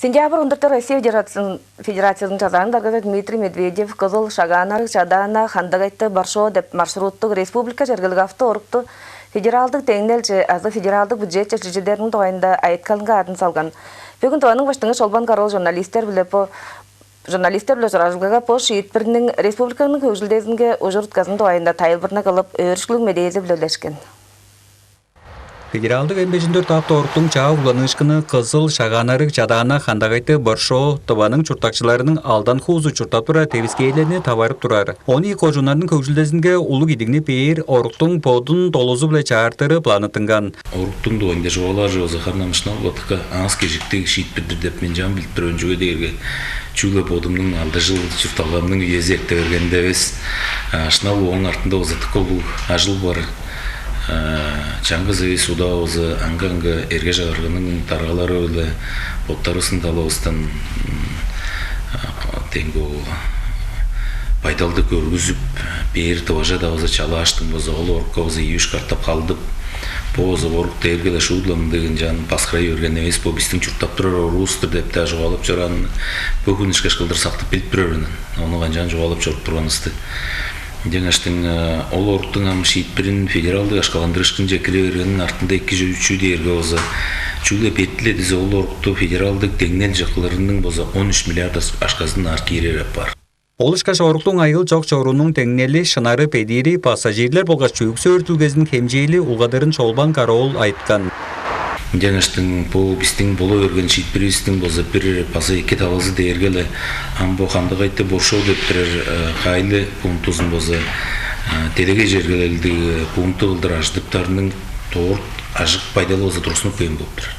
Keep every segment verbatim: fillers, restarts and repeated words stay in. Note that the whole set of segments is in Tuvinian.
Сентябрь он дөртте Россия Федерациязының Федерациязының Чазааның даргазы Дмитрий Медведев Кызыл, Шагаан-Арыг, Чадаана, Хандагайты, Боршоо деп маршруттуг республика чергелиг автоорукту федералдыг деңнелче азы федералдыг бюджетче чүжүдерниң дугайында айыткалынга адын салган. Бүгүн Тываның баштыңы Шолбан Карол журналистер биле бо журналистер биле ужуражылгага бо шиитпирниң республиканың хөгжүлдезинге ужур утказын дугайында тайылбырны кылып, өөрүшкүлүг медээзи биле үлешкен. Федералдык М бежен дөрт автооруктуң чаа угланыышкыны Кызыл, Шагаан-Арыг, Чадаана, Хандагайты, Боршоо, Тываның чурттакчыларының алдан хуузу чурттап турар девискээрлерни таварып турар. Он ийи кожууннарның хөгжүлдезинге улуг идигни бээр оруктуң бодун долузу-биле чаартыры планыттынган. Оруктуң дугайында чугаалаар чоозу ханамышнал батыкка аас кежиктиг шиитпирдир деп мен чаан билип турарым, чүге дээрге чүгле бодумнуң алды чыл чуртталгамның үези эрте бергенде эвес, шынап ооң артында узаттыкка улуг ажыл бар. Чаңгыс эвес удаавызы аңгы-аңгы эрге-чагырганың даргалары-биле боттарывыстың талавыстан теңги ол байдалды көргүзүп, бээр тыважа-давызы чалааштың база ол орукка база ийиш картап халдып, бо база орук дээрге-ле шуудлам деген чаан баскырай берген эвес, бо бистиң чурттап турар оруувус-тур деп-даа чугаалап чораан, бо хүн ышкаш кылдыр сактып билип турар мен ону канчаан чугаалап чоруп турганывысты. Ынчангаштың ол оруктуң ам шиитпирин федералдык акшаландырыышкынче кире бергениниң артында эки чүве дээрге болза, чүгле бетиле дизе ол орукту федералдык деңнел чыгылырының болза он үч миллиард акшазын аар киирер апаар. Ол ышкаш оруктуң айыл чок чоруунуң деңнели, шынары, бедири, пассажирлер болгаш чүък сөөртүлгезин хемчээли улгадырын Шолбан Караоол айыткан. Ынчангаштың бо бистиң боло берген шиитпиривистиң болза бир база эки тавазы дээрге-ле ам бо Хандагайты Боршоо деп турар каайлы пунктузун болза делегей чергелелдиг пункту кылдыр ажыдыптарының дорт ажык байдалы болза тургузунуп кээн болуп турар.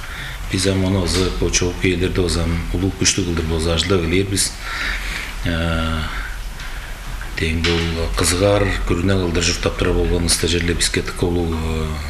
Бис ам ону база бо чоок ээлерде база ам улуг күштүг кылдыр болза ажылдап эгелээр бис. Дең бул кызыгаар күрүне кылдыр чурттап турар болган ыстажерле биске тыка улуг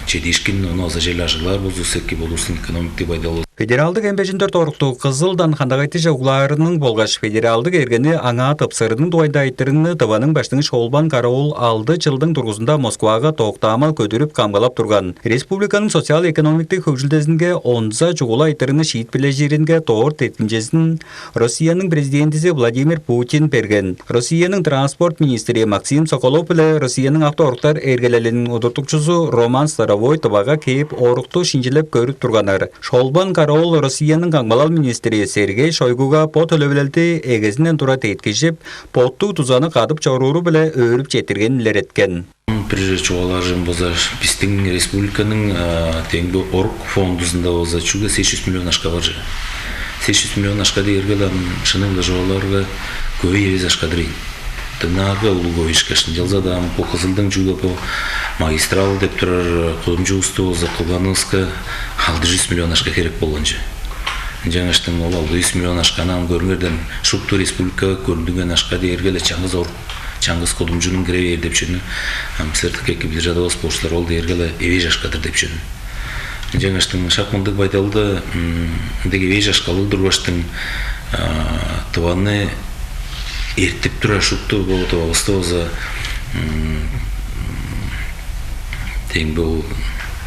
чедиишкин, ону база чел ажыглаар болзувусса эки болуустун экономиктиг байдалы. Федералдык эмбежиндер доруктуг Кызылдан Хандагайтыже углаарының болгаш федералдык эргени аңаа тыпсырының дугайында айтырыгны Тываның баштыңы Шолбан Караул алды чылдың тургузунда Москвага токтаамал көдүрүп камгалап турган. Республиканың социал-экономиктик хөгжүлдезинге онза чугула айтырыгны шиитпирлежиринге доор деткимчезин Россияның президентизи Владимир Путин берген. Россияның транспорт министри Максим Соколов биле Россияның автооруктар эргелелиниң удуртукчузу Роман Старовой Тывага кээп, орукту шинчилеп көрүп турганнар. Шолбан Караул Россияның камгалал министри Сергей Шойгуга бо төлевилелди эгезинден тура деткижип, боттуг дузаны кадып чорууру-биле өөрүп четтиргенин илереткен. Бир чугаалаар чүвем болза, бистиң республиканың теңби орук фондузунда болза чүгле сес чүс миллион акша бар чүве. Сес чүс миллион акша дээрге ам шыны-биле чугаалаарга көй эвес акша-дыр ийин. Дыңнаарга улуг көй ышкаш. Ынчалза-даа ам бо Кызылдың чүгле бо магистрал деп турар кудумчувусту болза кылганывыска алды чүс миллион акша херек болган чүве. Ынчангаштың ол алды чүс миллион акшаны ам көрүңерден шупту республикага көрүндүнген акша дээрге-ле чаңгыс орук, чаңгыс кудумчунуң кире бээр деп чүвени ам сыртык эки билир чадавас болчулар, ол дээрге-ле эвей чашкадыр деп чүвени. Ынчангаштың шак мындыг байдалды ындыг эвей чашкалыг тургаштың Тываны эртип турар шупту бо Тывавысты база теңби ол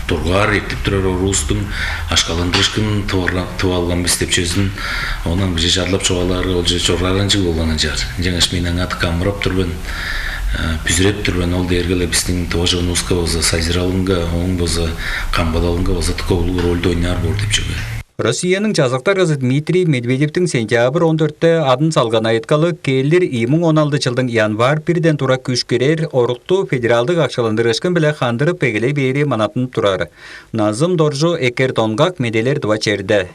дургаар эртип турар оруустуң ашкаландырышкын тывалган бис деп чөзүн, оон кижи чарлап чугаалаарга ол чоргааранчыг болган ынчаар. Ынчангаш мен аңаа дыка амырап тур мен. Бүзүреп тур мен, ол дээрге-ле бистиң тыва чонувуска база сайзыралынга, ооң база камгалалынга база дыка улуг рольду ойнаар боор деп чүве. Россияның чазактар кызы Дмитрий Медведевтиң сентябрь он дөртте адын салган айыткалы келир ийи муң он алды чылдың январь бирден тура күш кирер орукту федералдык акчаландырыышкын биле хандырып эгелей бээри манаттынып турар. Назым Доржу, Экер Донгак, медээлер дыва черде.